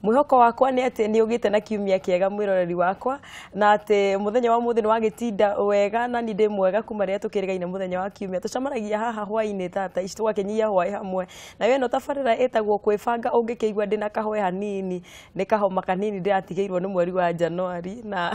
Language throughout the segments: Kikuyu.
Mwihoko wakwa nĩ atĩ nĩ ũgĩte na kiumia kĩega mwĩroreri wakwa, na atĩ mũthenya wa ũmũthĩ nĩ wagĩtinda wega, na niĩ ndĩ mwega kuma rĩrĩa tũkĩrĩgaine mũthenya wa kiumia. Tũcemanagia haha hwaĩ-inĩ tata ici tũgakĩnyia hwaĩ hamwe. Nayo ĩno tabarĩra ĩtagwo kwĩbanga. Ũngĩkĩigua ndĩna kahũe hanini, nĩ kahoma kanini ndĩratigĩirwo nĩ mweri wa Januari, na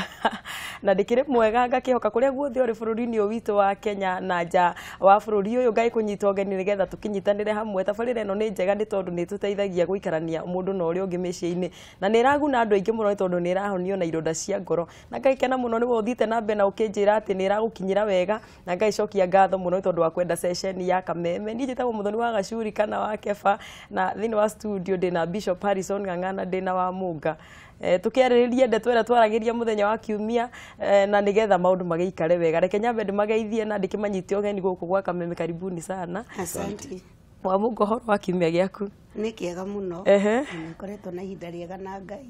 ndĩkĩrĩ mwega, ngakĩhoka kũrĩa guothe ũrĩ bũrũri-inĩ ũyũ witũ wa Kenya na nja wa bũrũri ũyũ, Ngai kũnyita ũgeni nĩgetha tũkĩnyitanĩre hamwe. Tabarĩra ĩno nĩ njega nĩ tondũ nĩ ĩtũteithagia gũikarania mũndũ na ũrĩa ũngĩ mĩciĩ-inĩ, na nĩ ĩraguna andũ aingĩ mũno nĩ tondũ nĩ ĩrahonio na ironda cia ngoro. Na ngakena mũno nĩwe ũthiĩte na mbere na ũkĩnjĩra atĩ nĩ ĩragũkinyĩra wega, na ngaicokia ngatho mũno nĩ tondũ wa kwenda ceceni ya Kameme. Niĩ njĩtagwo Mũthoni wa Gacuri kana wa Keba, na thĩinĩ wa studio ndĩna Bishop Harrison Ng'ang'ana, ndĩna wa Mũnga. Tukiarĩrĩria ndeto ĩrĩa twaragĩria mũthenya wa kiumia, na nĩgetha maũndũ magĩikare wega. Reke nyambe ndĩmageithie na ndĩkĩmanyite ũgeni gũkũ gwa Kameme. Karibuni sana. Asante. Wa Mũnga, ũhoro wa kiumia gĩaku? Nĩ kĩega mũno. Nĩ ngoretwo na ihinda rĩega na Ngai,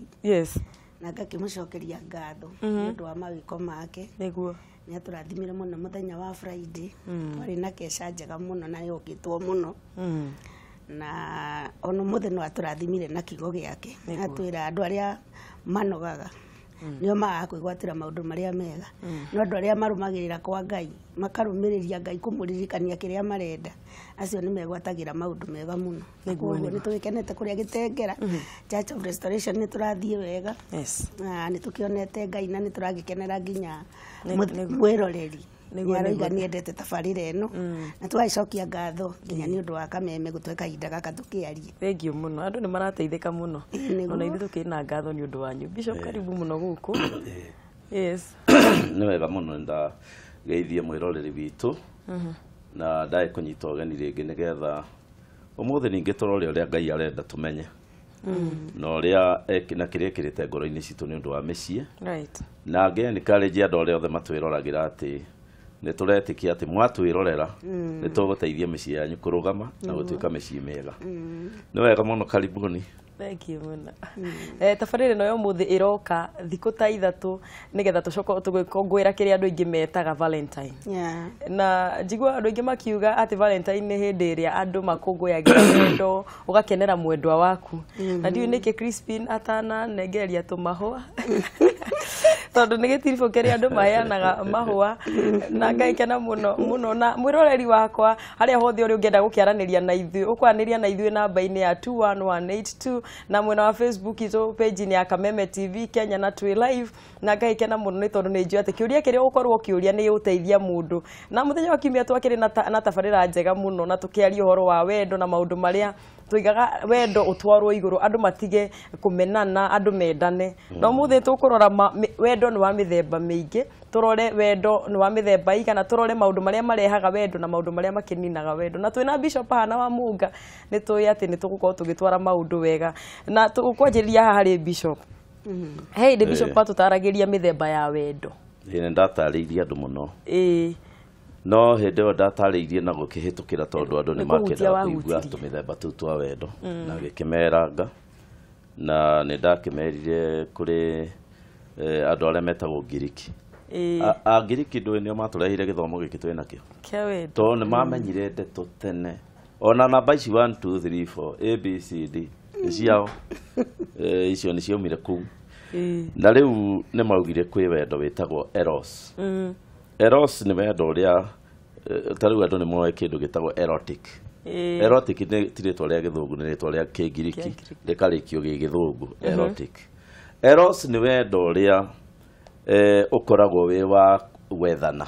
na ngakĩmũcokeria ngatho nĩ ũndũ wa mawĩko make. Nĩ atũrathimire mũno mũthenya wa Friday. Twarĩ na keca njega mũno na yokĩtwo mũno, na ona ũmũthĩ no atũrathimire na kiugo gĩake. Atwĩra andũ arĩa manogaga nĩo magaga kwĩgwatĩra maũndũ marĩa mega, no andũ arĩa marũmagĩrĩra kwa Ngai, makarũmĩrĩria Ngai kũmũririkania kĩrĩa marenda, acio nĩ megwatagĩra maũndũ mega mũno. Koguo nĩ tũgĩkenete kũrĩa Gĩtengera Church of Restoration, nĩ tũrathiĩ wega. Na nĩ tũkĩonete Ngai na nĩ tũragĩkenera nginya mwĩroreri nĩ aroiga nĩ endete tabarĩra ĩno, na tũgagĩcokia ngatho nginya nĩ ũndũ wa Kameme gũtũhe kahinda gaka tũkĩarie. Thank you mũno, andũ nĩ marateithĩka mũno. Ona ithuĩ tũkĩrĩ na ngatho nĩ ũndũ wanyu. Bishop, karibu mũno gũkũ. Yes. Nĩ wega mũno, ndageithie mwĩroreri witũ na ndaĩ kũnyita ũgeni rĩngĩ nĩgetha ũmũthĩ ningĩ tũrore ũrĩa Ngai arenda tũmenye na ũrĩa na kĩrĩa ĩkĩrĩte ngoro-inĩ citũ nĩ ũndũ wa mĩciĩ. Na ngĩ encourage andũ arĩa othe matwĩroragĩra atĩ nĩ tũretĩkia atĩ mwatwĩrorera nĩ tũgũteithia mĩciĩ yanyu kũrũgama na gũtuĩka mĩciĩ mĩega. Nĩ wega mũno, karibuni. Thank you mũno. Tabarĩra ĩno ya ũmũthĩ ĩroka thikũ ta 3 nĩgetha tũcoke tũgĩkũngũĩra kĩrĩa andũ aingĩ metaga Valentine. Na njigua andũ aingĩ makiuga atĩ Valentine nĩ hĩndĩ ĩrĩa andũ makũngũyagĩra wendo, ũgakenera mwendwa waku. Na ndiũĩ nĩkĩ Crispin atananengereria tũmahũa, tondũ nĩ gĩtiribũ kĩrĩa andũ maheanaga mahũa, na ngaikena mũno mũno. Na mwĩroreri wakwa, harĩa hothe ũrĩ ũngĩenda gũkĩaranĩria na ithuĩ, ũkwaranĩria na ithuĩ namba-inĩ ya 21182, na mwena wa Facebook itũ page-inĩ ya Kameme TV Kenya, na twĩ live. Na ngaikena mũno nĩ tondũ nĩ njũĩ atĩ kĩũria kĩrĩa ũgũkorwo ũkĩũria nĩ gĩgũteithia mũndũ. Na mũthenya wa kiumia twakĩrĩ na tabarĩra njega mũno, na tũkĩaria ũhoro wa wendo na maũndũ marĩa tũigaga wendo ũtwarwo igũrũ, andũ matige kũmenana, andũ mendane. Na ũmũthĩ tũkũrora wendo nĩ wa mĩthemba mĩingĩ, tũrore wendo nĩ wa mĩthemba igana, tũrore maũndũ marĩa marehaga wendo na maũndũ marĩa makĩninaga wendo. Na twĩna Bishop haha na wa Mũnga, nĩ tũĩ atĩ nĩ tũgũkorwo tũgĩtwara maũndũ wega. Na tũkwanjĩrĩria haha harĩ Bishop. He hĩndĩ Bishop atũtaragĩria mĩthemba ya wendo. Ĩĩ, nĩ ndatarĩirie andũ mũno. No hĩndĩ ĩyo ndatarĩirie na gũkĩhĩtũkĩra, tondũ andũ nĩ Nĩ kũhutia makĩendaga kũigua wahutirie. Tũmĩthemba tũu twa wendo, na gĩkĩmeranga, na nĩ ndakĩmerire kũrĩ andũ arĩa metagwo Ngiriki. Angiriki ndũĩ nĩo matũrehire gĩthomo gĩkĩ twĩ nakĩo. Kĩa wendo. Tondũ nĩ mamenyire ndeto tene, ona namba ici 1 2 3 4 A B C D nĩ ciao. Icio nĩ ciaumire kũu. Na rĩu nĩ maugire kwĩ wendo wĩtagwo eros. Eros nĩ wendo ũrĩa ta rĩu andũ nĩ moĩ kĩndũ gĩtagwo erotic. Erotic nĩ ti rĩtwa rĩa Gĩthũngũ, nĩ rĩtwa rĩa Kĩngiriki. Kĩngiriki. Rĩkarĩkio gĩ Gĩthũngũ, erotic. Eros nĩ wendo ũrĩa ũkoragwo wĩ wa gwethana,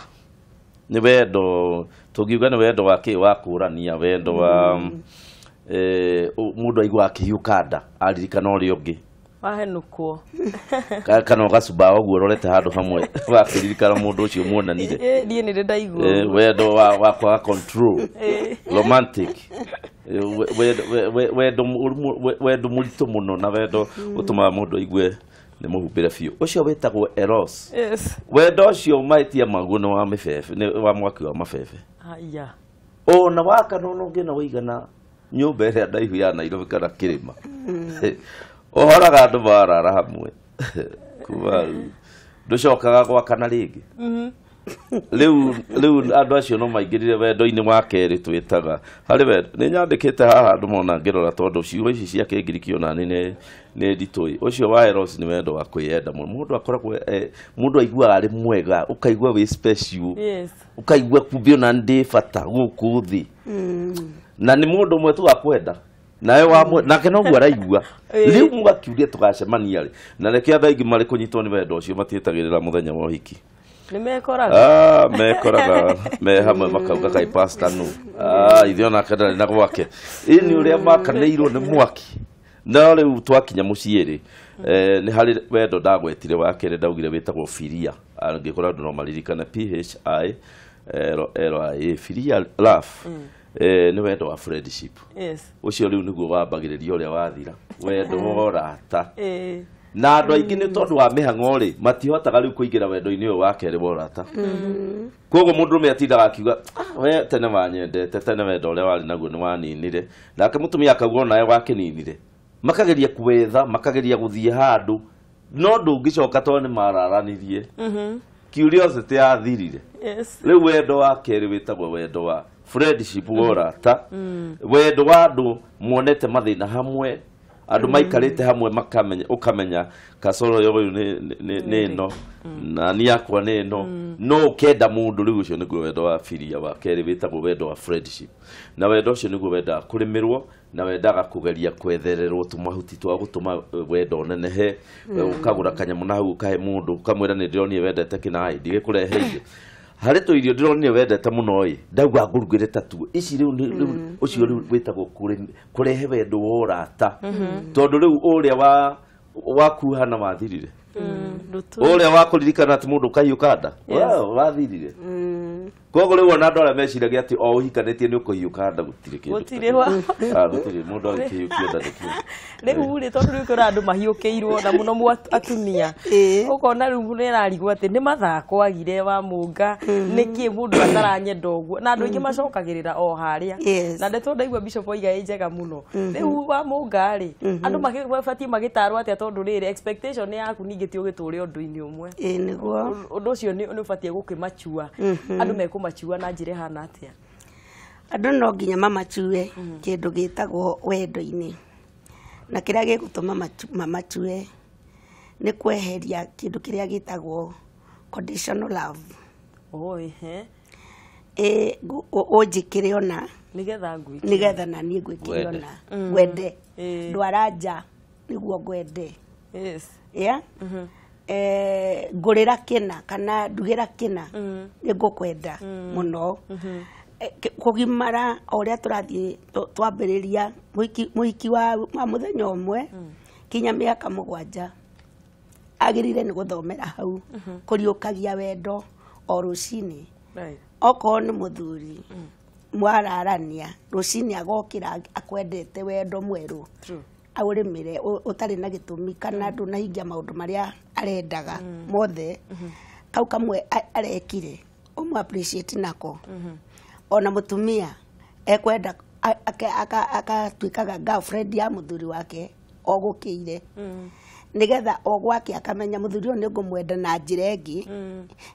nĩ wendo tũngiuga nĩ wendo wa kĩ wa kũrania, wendo wa mũndũ aigua akĩhiũka nda aririkana ũrĩa ũngĩ. Wahenũkwo. Kana ũgacumba ũguo ũrorete handũ hamwe wakĩririkana mũndũ ũcio muonanire. Niĩ nĩ ndĩ ndaigua. Wendo wa kwaga control, romantic. Wendo mũritũ mũno, na wendo ũtũmaga mũndũ aigue nĩ mũhumbĩre biũ, ũcio wĩtagwo eros. Wendo ũcio mahĩtia maguo nĩ wa mĩbebe, nĩ wa mwaki wa mabebe. Haya. Ona wakana ona ũngĩona wĩigana nyũmba ĩrĩa ndaihu ya Nairobi kana kĩrĩma, ũhoraga andũ marara hamwe, kuma hau ndũcokaga gwakana rĩngĩ. Rĩu andũ acio no maingĩrire wendo-inĩ wa kerĩ twĩtaga harĩ wendo. Nĩ nyandĩkĩte haha andũ mona ngĩrora tondũ ciugo ici cia Kĩngiriki ona nĩ nditũ. Ũcio wa eros nĩ wendo wa kwĩyenda mũno. Mũndũ akoragwo mũndũ aiguaga arĩ mwega, ũkaigua wĩ special. Yes. Ũkaigua kumbe ona ndĩ bata gũkũ thĩ. Na nĩ mũndũ ũmwe tu akwenda. Nawe wa nake noguo araigua. Rĩu mũgakiuria tũgacemania rĩ. Na reke andũ aingĩ marĩ kũnyitwo nĩ wendo ũcio matietagĩrĩra mũthenya wa ũhiki. Nĩ mekoraga. Mekoraga me hamwe makauga kai pastor no. Ithuĩ onake ndarĩ na gwake. Ĩ nĩ ũrĩa makanĩirwo nĩ mwaki. No rĩu twakinya mũciĩ rĩ, nĩ harĩ wendo ndagwetire wa kerĩ ndaugire wĩtagwo filia. Angĩkorwo andũ no maririkane P H I L L I A, filia love. Nĩ wendo wa friendship. Yes. Ũcio rĩu nĩguo wambagĩrĩria ũrĩa wathira. Wendo wa ũrata. Na andũ aingĩ nĩ tondũ wa mĩhang'o rĩ, matihotaga rĩu kũingĩra wendo-inĩ ũyũ wa kerĩ wa ũrata. Koguo mũndũrũme atindaga akiuga, we tene wanyendete, tene wendo ũrĩa warĩ naguo nĩ waninire. Nake mũtumia akauga onawe wakĩninire. Makageria kwetha, makageria gũthiĩ handũ, no ndũngĩcoka tondũ nĩ mararanirie. Curiosity yathirire. Yes. Rĩu wendo wa kerĩ wĩtagwo wendo wa friendship wa ũrata. Wendo wa andũ monete mathĩna hamwe, andũ maikarĩte hamwe makamenya, ũkamenya kasoro ũyũ nĩ ĩno, na niĩ yakwa nĩ ĩno. No ũkenda mũndũ rĩu ũcio nĩguo wendo wa filia wa kerĩ wĩtagwo wendo wa friendship. Na wendo ũcio nĩguo wendaga kũrĩmĩrwo, na wendaga kũgeria kwethererwo tũmahuti twa gũtũma wendo ũnenehe. Ũkagũra kanyamũ na hau ũkahe mũndũ, ũkamwĩra nĩ ndĩronire wendete kĩnaĩ, ndigĩkũreheire. Harĩ tũirio ndĩronire wendete mũno ĩ, ndauga ngũrugĩre ta tuo. Ici rĩu ũcio rĩu wĩtagwo kũrehe wendo wa ũrata. Tondũ rĩu ũrĩa wa kuhana wathirire. Ũrĩa wa kũririkana atĩ mũndũ ũkahiũka nda, wathirire. Koguo rĩu ona andũ arĩa meciragia atĩ o ũhikanĩtie nĩ ũkũhiũka nda, gũtirĩ kĩndũ. Gũtirĩ wa. Gũtirĩ mũndũ agĩkĩhiũkio nda nĩkĩo. Rĩu rĩ, tondũ rĩu kwĩna andũ mahiũkĩirwo na mũno atumia. Ũkona rĩu nĩ ararigwo atĩ nĩ mathaa kwagire wa mũnga, nĩkĩ mũndũ ataranyenda ũguo. Na andũ aingĩ macokagĩrĩra o harĩa. Na ndeto ndaigua Bishop oiga ĩ njega mũno. Rĩu wa mũnga rĩ, andũ mabatiĩ magĩtarwo atĩa tondũ rĩrĩ expectation yaku ningĩ ti ũgĩtũre ũndũ-inĩ ũmwe. Nĩguo. Ũndũ ũcio nĩ ũbatiĩ gũkĩmachua. Andũ mekũmachua na njĩra ĩhana atĩa? Andũ no nginya mamachue kĩndũ gĩtagwo wendo-inĩ. Na kĩrĩa gĩgũtũma mamachue nĩ kweheria kĩndũ kĩrĩa gĩtagwo conditional love. Ũnjĩkĩre ona nĩgetha ngwĩkĩre. Nĩgetha na niĩ ngwĩkĩre ona. Ngwende. Ndwara nja nĩguo ngwende. Yes. Yeah? Ngũrĩra kĩna kana ndugĩra kĩna nĩ ngũkwenda mũno. Kũgimara o ũrĩa tũrathiĩ twambĩrĩria mũhiki wa mũthenya ũmwe kinya mĩaka 7 agĩrĩire nĩ gũthomera hau kũriũkagia wendo o rũcinĩ. Okorwo nĩ mũthuri mwararania rũcinĩ agokĩra akwendete wendo mwerũ. Aũrĩmĩre ũtarĩ na gĩtũmi kana ndũnahingia maũndũ marĩa arendaga mothe. Kau kamwe arekire ũmũ appreciate nako. Ona mũtumia ekwenda akatuĩkaga girlfriend ya mũthuri wake o gũkĩire. Nĩgetha o gwake akamenya mũthuri ũyũ nĩ ngũmwenda na njĩra ĩngĩ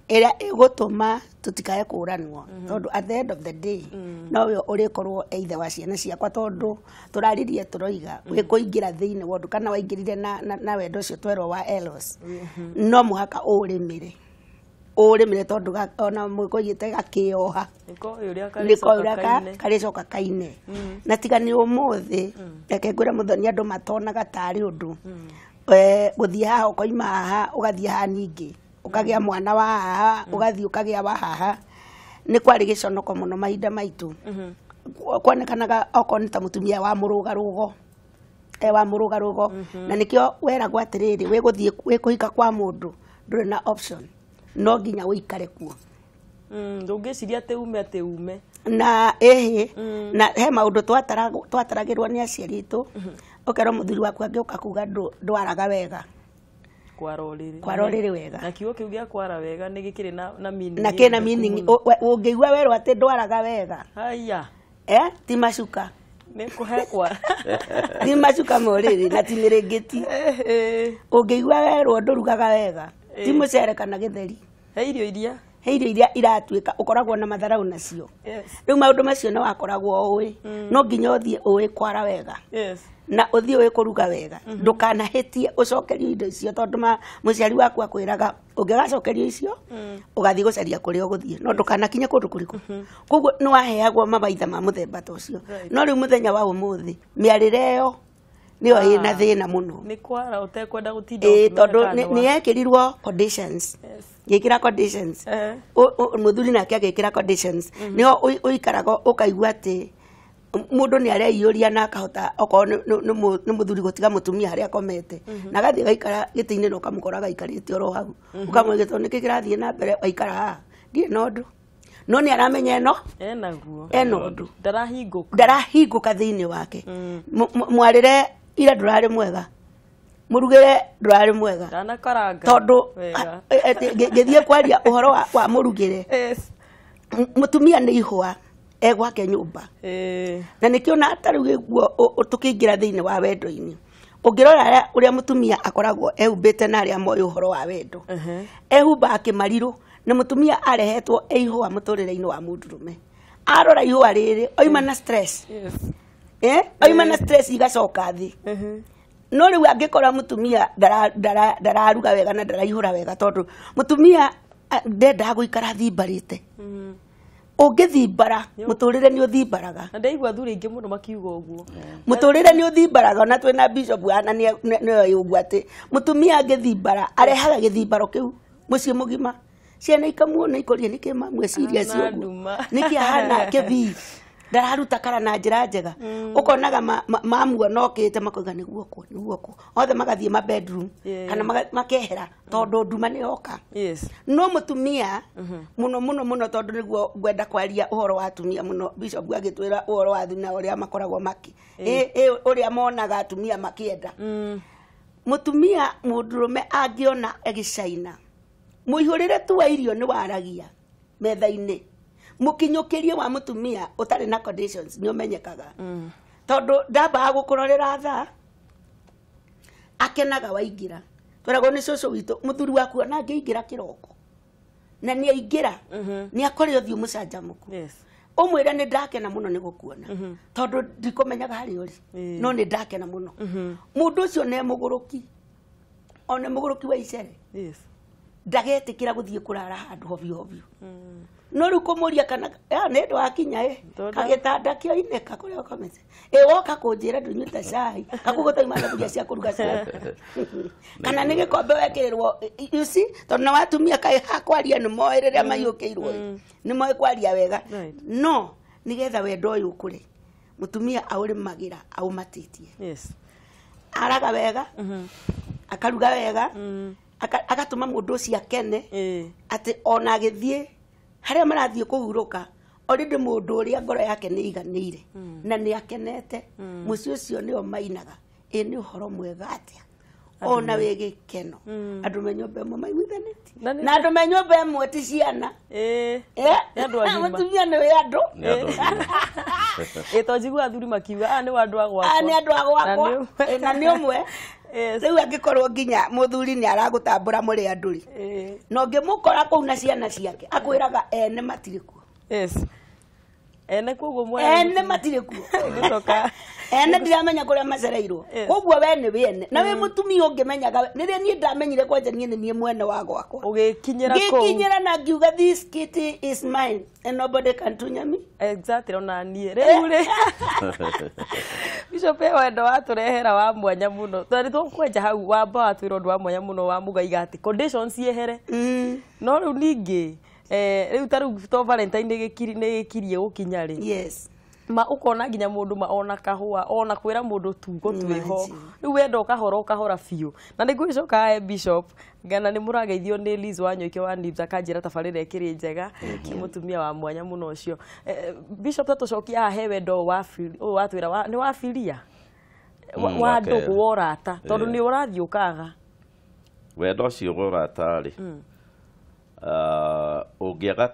ĩrĩa ĩgũtũma tũtikae kũranwo. Tondũ at the end of the day nowe ũrĩkorwo either wa ciana ciakwa tondũ tũraririe tũroiga wĩkũingĩra thĩinĩ wa ũndũ kana waingĩrire na wendo ũcio twerwo wa Eros. No mũhaka ũrĩmĩre. Ũrĩmĩre tondũ ona mũkũigĩte gakĩoha. Nĩko ũrĩa karĩcoka kaine. Na tiga nĩ ũmũthĩ, reke ngwĩre mũthoni andũ matonaga tarĩ ũndũ. Gũthiĩ haha ũkoima haha ũgathiĩ haha ningĩ ũkagĩa mwana wa haha ũgathiĩ ũkagĩa wa haha. Nĩ kwarĩ gĩconoko mũno mahinda maitũ. Kuonekanaga okorwo nĩ ta mũtumia wa mũrũgarũgo. Wa mũrũgarũgo. Na nĩkĩo weragwo atĩrĩrĩ, wĩgũthiĩ wĩkũhika kwa mũndũ ndũrĩ na option. No nginya ũikare kuo. Ndũngĩciria atĩ ume atĩ ume. Na ĩhĩ, na he maũndũ twataragĩrwo nĩ aciari aitũ. Ũkerwo mũthuri waku angĩũka kuga ndwaraga wega. Kwara ũrĩrĩ. Kwara ũrĩrĩ wega. Na kiugo kĩu gĩa kwara wega nĩ gĩkĩrĩ na meaning. Na kĩna meaning. Ũngĩigua werwo atĩ ndwaraga wega. Haya. Ti macuka. Nĩ kũhe kwara. Ti macuka ma ũrĩrĩ na ti mĩrĩngĩti. Ũngĩigua werwo ndũrugaga wega. Ti mũcere kana gĩtheri. He irio iria. He irio iria iratuĩka ũkoragwo na matharau nacio. Rĩu maũndũ macio nĩ wakoragwo ũĩ, no nginya ũthiĩ ũĩ kwara wega. Na ũthiĩ ũĩ kũruga wega. Ndũkanahĩtie ũcokerio indo icio tondũ mũciari waku akwĩraga ũngĩgacokerio icio ũgathiĩ gũcaria kũrĩa ũgũthiĩ, no ndũkanakinye kũndũ kũrĩkũ. Koguo nĩ waheagwo mawaitha ma mũthemba ta ũcio. No rĩu mũthenya wa ũmũthĩ mĩarĩre ĩyo nĩyo ĩna thĩna mũno. Nĩ kwara ũtekwenda gũtinda tondũ nĩ yekĩrirwo conditions. Gĩkĩra conditions. Mũthuri nake agĩkĩra conditions. Nĩho ũikaraga ũkaigua atĩ mũndũ nĩ areiyũria na akahota okorwo nĩ mũthuri gũtiga mũtumia harĩa akomete na agathiĩ agaikara gĩtĩ-inĩ na ũkamũkora agaikarĩte oro hau, ũkamwĩra tondũ nĩkĩ kĩrathiĩ na mbere waikara haha ndirĩ na ũndũ, no nĩ aramenya ĩno ena ũndũ, ndarahingũka thĩinĩ wake. Mwarĩre ira ndũrarĩ mwega, mũrugĩre ndũrarĩ mwega, tondũ ngĩthiĩ kwaria ũhoro wa mũrugĩre, mũtumia nĩ ihũa egwake nyũmba. Na nĩkĩo na ta rĩu gĩguo tũkĩingĩra thĩinĩ wa wendo-inĩ, ũngĩrora ũrĩa mũtumia akoragwo ehumbĩte na arĩa moĩ ũhoro wa wendo, ehumbaga kĩmarirũ, na mũtumia arehetwo e ihũa mũtũrĩre-inĩ wa mũndũrũme. Arora ihũa rĩrĩ oima na stress. Oima na stress igacoka thĩ. No rĩu angĩkora mũtumia ndararuga wega na ndaraihũra wega, tondũ mũtumia ndendaga gũikara thimbarĩte. Ũngĩthimbara mũtũrĩre nĩ ũthimbaraga. Na ndaigua athuri aingĩ mũno makiuga ũguo, mũtũrĩre nĩ ũthimbaraga. Ona twĩna bishop hana nĩoĩ ũguo atĩ mũtumia angĩthimbara arehaga gĩthimbaro kĩu mũciĩ mũgima, ciana ikamuona ikoria nĩkĩ mamweciria cio ũguo, nĩkĩ ahana kĩbii, ndararuta kara na njĩra njega. Ũkonaga mamuona okĩte makoiga nĩ guoko nĩ guoko, othe magathiĩ ma bedroom kana makehera tondũ nduma nĩ yoka. No mũtumia mũno mũno mũno, tondũ nĩguo ngwenda kwaria ũhoro wa atumia mũno, bishop agĩtwĩra ũhoro wa athuri na ũrĩa makoragwo maki ũrĩa monaga atumia makĩenda. Mũtumia mũndũrũme angĩona agĩcaina, mũihũrĩre tu wa irio nĩ waragia metha-inĩ, mũkinyũkĩrie wa mũtumia ũtarĩ na conditions nĩ ũmenyekaga, tondũ ndambaga gũkũrorera thaa, akenaga waingĩra. Tweragwo nĩ cũcũ witũ, mũthuri waku ona angĩingĩra kĩroko na nĩ aingĩra nĩ akore ũthiũ mũcanjamũku, ũmwĩre nĩ ndakena mũno nĩ gũkuona, tondũ ndikũmenyaga harĩa ũrĩ, no nĩ ndakena mũno. Mũndũ ũcio nĩ mũgũrũki, ona mũgũrũki wa icere, ndagetĩkĩra gũthiĩ kũrara handũ hovyo hovyo. No rĩu kũmũria kana nĩ ndũ wakinya kagĩtanda kĩoinĩka kũrĩa ũkomete, woka kũnjĩra ndũnyuĩte cai kakuo gũtauma thaburia cia kũruga cai, kana nĩ gĩkombe wekĩrĩrwo, you see, tondũ na watumia kaĩ hakwaria nĩ moĩ rĩrĩa maiyũkĩirwo nĩ moĩ kwaria wega. No nĩgetha wendo ũyũ ũkũre, mũtumia aũrĩmagĩra aũmatĩtie, araga wega, akaruga wega, agatũma mũndũ ũcio akene atĩ ona agĩthiĩ harĩa marathiĩ kũhurũka already mũndũ ũrĩa ngoro yake nĩ iganĩire na nĩ akenete, mũciĩ ũcio nĩo mainaga. Ĩ nĩ ũhoro mwega atĩa ona wĩ gĩkeno, andũ me nyũmba ĩmwe maiguithanĩtie, na andũ me nyũmba ĩmwe ti ciana, mũtumia nĩ wĩ andũ. To njigua athuri makiuga aya nĩ andũ a gwakwa, nĩ andũ a gwakwa, na nĩ ũmwe. Rĩu angĩkorwo nginya mũthuri nĩ aragũtambũra mũrĩ andũ rĩ, na ũngĩmũkora kũu na ciana ciake akwĩraga ene matirĩ kuo. Ene koguo mwene ene matirĩ kuo, ene ndiramenya kũrĩa macereirwo, koguo we nĩ wene na wĩ mũtumia ũngĩmenyaga. Rĩrĩa niĩ ndamenyire kwanja niĩ nĩ niĩ mwene wa gwakwa, ũgĩkinyĩra kũu, ngĩkinyĩra na ngiuga this kitty is mine and nobody can tunya me. Exactly, ona niĩ rĩu rĩ Bishop wendo watũrehera wa mwanya mũno, tondũ tũkwenja hau wamba watwĩra ũndũ wa mwanya mũno wa mũgaiga atĩ conditions ciehere. No rĩu ningĩ rĩu ta rĩu to Valentine nĩ gĩkirie gũkinya rĩ, ma ũkona nginya mũndũ ma ona kahũa ona kwĩra mũndũ tugo twĩho, rĩu wendo ũkahora ũkahora biũ. Na nĩ ngwĩcoka Bishop ngana nĩ mũrageithio nĩ Liz Wanyoike wa Nibs akanjĩra tabarĩra ĩkĩrĩ njega, nĩ mũtumia wa mwanya mũno ũcio. Bishop ta tũcokia haha he wendo ũyũ watwĩra nĩ wa biria wa ndũgũ wa ũrata, tondũ nĩ ũrathiĩ ũkaga wendo ũcio wa ũrata rĩ, ũngĩaga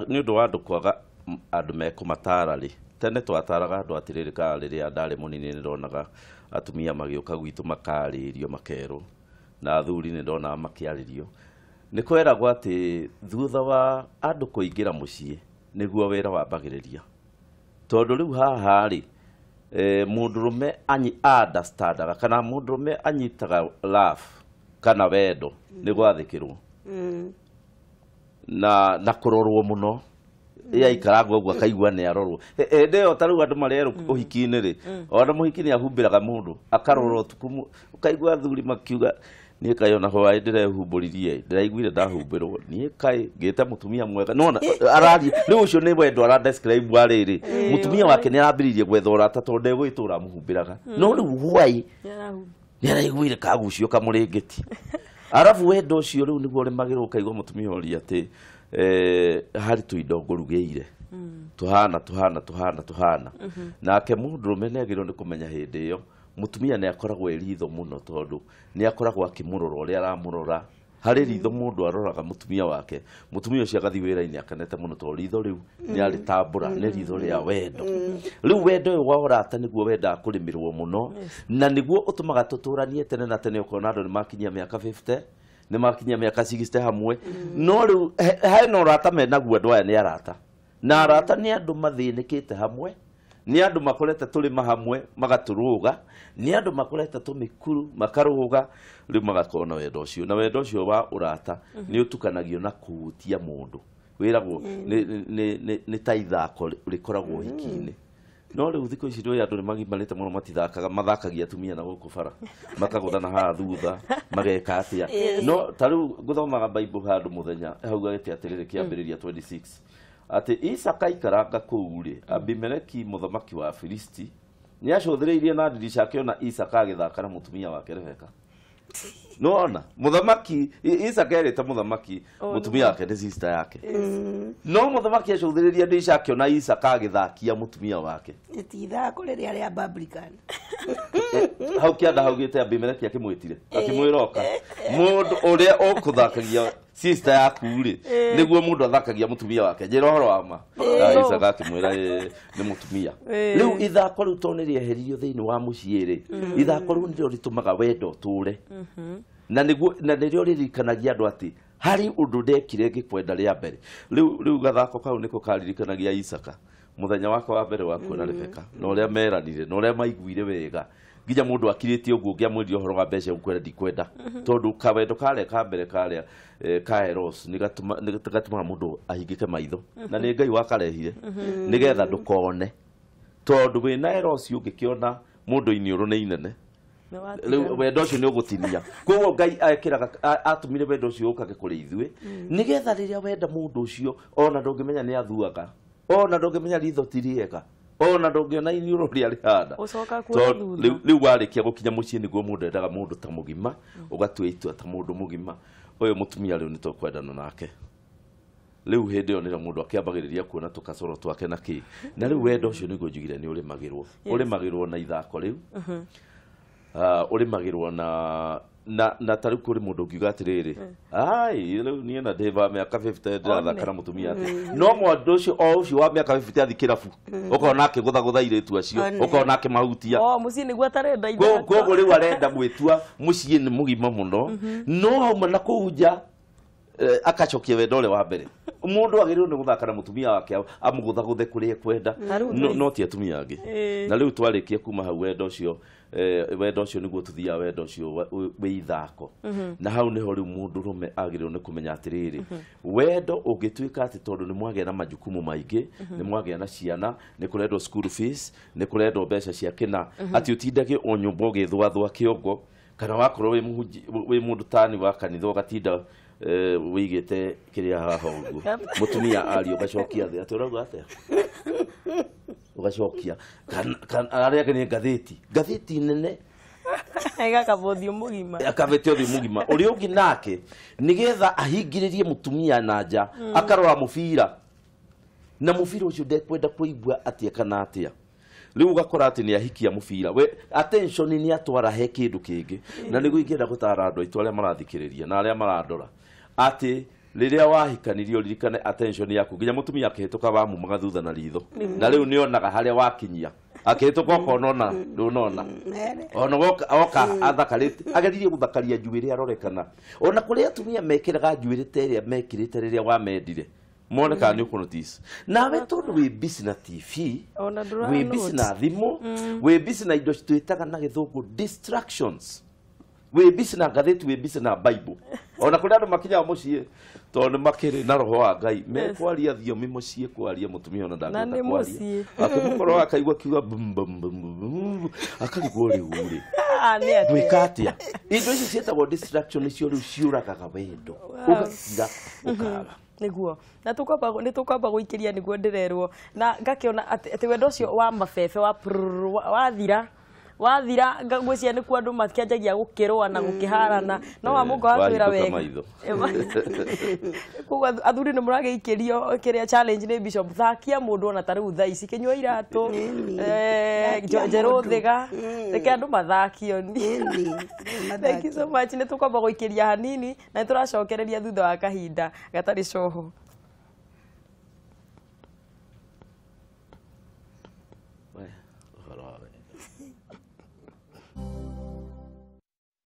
nĩ ũndũ wa andũ kwaga andũ mekũmatara rĩ, tene twataraga andũ atĩrĩrĩ, kana rĩrĩa ndarĩ mũnini nĩ ndonaga atumia magĩũka gwitũ makarĩrio makerwo, na athuri nĩ ndonaga makĩarĩrio. Nĩ kweragwo atĩ thutha wa andũ kũingĩra mũciĩ nĩguo wĩra wambagĩrĩria. Tondũ rĩu haha rĩ, mũndũrũme understandaga kana mũndũrũme anyitaga love kana wendo nĩ gwathĩkĩrwo. Na kũrorwo mũno. Yaikaragwo ũguo akaigua nĩ arorwo. Hĩndĩ ĩyo ta rĩu andũ marerwo ũhiki-inĩ rĩ, ona mũhiki nĩ ahumbĩraga mũndũ, akarorwo ũtukũ, ũkaigua athuri makiuga niĩ kaĩ ona hwaĩ ndĩrehumbũririe, ndĩraiguire ndahumbĩrwo, niĩ kaĩ ngĩte mũtumia mwega. Nĩwona araria, rĩu ũcio nĩ wendo ara describe wa rĩrĩ. Mũtumia wake nĩ arambĩrĩirie gwetha ũrata tondũ ndegũgĩtũra amũhumbĩraga. No rĩu hwaĩ nĩ araiguire kagucio kamũrĩngĩti. Arabu wendo ũcio rĩu nĩguo ũrĩmagĩrwo ũkaigua mũtumia ũria atĩ harĩ tũindo ngũrugĩire tuhana tuhana tuhana tuhana. Nake mũndũrũme nĩ agĩrĩirwo nĩ kũmenya hĩndĩ ĩyo mũtumia nĩ akoragwo e ritho mũno tondũ nĩ akoragwo akĩmũrora ũrĩa aramũrora. Harĩ ritho mũndũ aroraga mũtumia wake, mũtumia ũcio agathiĩ wĩra-inĩ akenete mũno tondũ ritho rĩu nĩ arĩtambũra, nĩ ritho rĩa wendo. Rĩu wendo ũyũ wa ũrata nĩguo wendaga kũrĩmĩrwo mũno, na nĩguo ũtũmaga tũtũranie tene na tene. Ũkona andũ nĩ makinyia mĩaka 50, nĩ makinyia mĩaka 60 hamwe, no rĩu hena ũrata menaguo andũ aya nĩ arata. Na arata nĩ andũ mathĩnĩkĩte hamwe, nĩ andũ makorete tũrĩma hamwe magatũrũga, nĩ andũ makorete tũmĩkuru makarũga, rĩu magakorwo na wendo ũcio. Na wendo ũcio wa ũrata nĩ ũtukanagio na kũhutia mũndũ. Wĩragwo nĩ ta ithako rĩkoragwo ũhiki-inĩ. No rĩu thikũ ici ndũĩ andũ nĩ magimarĩte mũno, matithakaga, mathakagia atumia na gũkũ bara, makagũthana haha thutha, mageka atĩa. No ta rĩu ngũthomaga Bible handũ mũthenya hau gagĩte atĩrĩrĩ, kĩambĩrĩria 26 atĩ Isaka aikaranga kũu rĩ, Abimeleki mũthamaki wa Filisti nĩ acũthĩrĩirie na ndirica akĩona Isaka agĩthaka na mũtumia wake Rebeka. Nĩwona mũthamaki Isaka erĩte mũthamaki mũtumia wake nĩ sister yake. No mũthamaki acũthĩrĩria ndirica akĩona Isaka agĩthakia mũtumia wake. Ti ithako rĩrĩa rĩa Republican. Hau kĩanda haugĩte Abimeleki akĩmwĩtire, akĩmwĩra oka. Mũndũ ũrĩa ũkũthakagia sister yaku rĩ, nĩguo mũndũ athakagia mũtumia wake. Njĩra ũhoro wa ma. Isaka akĩmwĩra nĩ mũtumia. Rĩu ithako rĩu tondũ nĩ rĩeheririo thĩinĩ wa mũciĩ rĩ, ithako rĩu nĩrĩo rĩtũmaga wendo ũtũre. Na nĩguo na nĩrĩo rĩririkanagia andũ atĩ harĩ ũndũ ndekire ngĩkwenda rĩa mbere. Rĩu gathako kau nĩko karirikanagia Isaka mũthenya wakwa wa mbere wa kuona Rebeka, na ũrĩa meranire, na ũrĩa maiguire wega. Nginya mũndũ akirĩtie ũguo ũngĩamwĩrire ũhoro wa mbeca ũkwenda ndikwenda. Tondũ kawendo karĩa ka mbere karĩa ka Eros nĩ gatũmaga mũndũ ahingĩke maitho. Na nĩ Ngai wakarehire nĩgetha ndũkone. Tondũ wĩna Eros ũngĩkĩona mũndũ iniũrũ nĩ inene. Rĩu wendo ũcio nĩ ũgũtinia. Koguo Ngai ekĩraga atũmire wendo ũcio ũkage kũrĩ ithuĩ nĩgetha rĩrĩa wenda mũndũ ũcio ona ndũngĩmenya nĩ athuaga, ona ndũngĩmenya ritho ti rĩega, ona ndũngĩona iniũrũ rĩrĩa rĩhana. Rĩu warĩkia gũkinya mũciĩ nĩguo mũndũ endaga mũndũ ta mũgima, ũgatua itua ta mũndũ mũgima, ũyũ mũtumia rĩu nĩ tũkwendana nake. Rĩu hĩndĩ ĩyo nĩrĩo mũndũ akĩambagĩrĩria kuona tũkacoro twake na kĩ. Na rĩu wendo ũcio nĩguo njugire nĩ ũrĩmagĩrwo. Ũrĩmagĩrwo na ithako rĩu. Ũrĩmagĩrwo na ta rĩu kũrĩ mũndũ ũngiuga atĩrĩrĩ, ai rĩu niĩ na ndĩ wa mĩaka 50 ndĩrathaka na mũtumia atĩ. No mũndũ ũcio o ũcio wa mĩaka 50 athiĩ kĩrabu, ũkona akĩgũthagũtha airĩtu acio, ũkona akĩmahutia. Mũciĩ nĩguo atarenda ithako. Koguo rĩu arenda gwĩtua mũciĩ nĩ mũgima mũno, no hauma na kũu nja akacokia wendo ũrĩa wa mbere. Mũndũ agĩrĩirwo nĩ gũthaka na mũtumia wake amũgũthagũthe kũrĩa ekwenda, no ti atumia angĩ. Na rĩu twarĩkia kuma hau wendo ũcio, wendo ũcio nĩguo tũthiaga wendo ũcio wĩ ithako. Na hau nĩho rĩu mũndũrũme agĩrĩirwo nĩ kũmenya atĩrĩrĩ, wendo ũngĩtuĩka atĩ tondũ nĩ mwagĩa na majukumu maingĩ, nĩ mwagĩa na ciana, nĩ kũrendwo school fees, nĩ kũrendwo mbeca cia kĩna, atĩ ũtindage o nyũmba ũgĩthwathwa kĩongo, kana wakorwo wĩ mũndũ tani wa kanitha ũgatinda wĩigĩte kĩrĩa haha ũguo, mũtumia aria ũgacokia thĩ, atĩ ũrauga atĩa? Ũgacokia. Kana arĩa angĩ nĩ ngathĩti nene Agakaba ũthiũ mũgima. Akabete ũthiũ mũgima. Ũrĩa ũngĩ nake nĩgetha ahingĩrĩrie mũtumia na nja, akarora mũbira. Na mũbira ũcio ndekwenda kũigua atĩa kana atĩa. Rĩu ũgakora atĩ nĩ ahikia mũbira. We attention nĩ atwara he kĩndũ kĩngĩ. Na nĩguo ingĩenda gũtara andũ aitũ arĩa marathikĩrĩria na arĩa marandora atĩ rĩrĩa wahikanirio ririkane attention yaku nginya mũtumia akĩhĩtũka wamumaga thutha na ritho. Na rĩu nĩonaga harĩa wakinyia. Akĩhĩtũka ũkona ona ndũnona. Ona oka athakarĩte, ageririe gũthakaria njuĩrĩ arore kana ona kũrĩ atumia mekĩraga njuĩrĩ ta ĩrĩa mekĩrĩte rĩrĩa wamendire, mone kana nĩ ũkũnotice. Nawe tondũ wĩ busy na TV, wĩ busy na thimũ, wĩ busy na indo twĩtaga na gĩthũngũ distractions, wĩ busy na ngathĩti, wĩ busy na Bible. Ona kũrĩ andũ makinyaga mũciĩ tondũ nĩ makĩrĩ na roho wa Ngai, mekwaria thiomi mũciĩ, kwaria mũtumia ona ndangĩhota kwaria, akĩmũkorwo akaigua kiuga bum bum bum, akarigwo rĩu rĩ gwĩka atĩa. Indo ici ciĩtagwo distraction nĩcio rĩu ciũragaga wendo, ũgakira ũkaga. Niguo na tukwamba nĩ tukwamba gũikĩria niguo ndĩrerwo, na ngakiona atĩ wendo ũcio wa mabebe wa wathira wathira, ngwĩciria nĩkuo andũ makĩanjagia gũkĩrũa na gũkĩharana, no wa Mũngo watwĩra wega. Koguo athuri nĩ mũragĩikĩrio kĩrĩa challenge nĩ Bishop, thakia mũndũ ona ta rĩu thaa ici, kĩnyua iratũ njerũ thiga, reke andũ mathakio. Thank you so much. Nĩ tũkwamba gũikĩria hanini na nĩ tũracokereria thutha wa kahinda gatarĩ coho.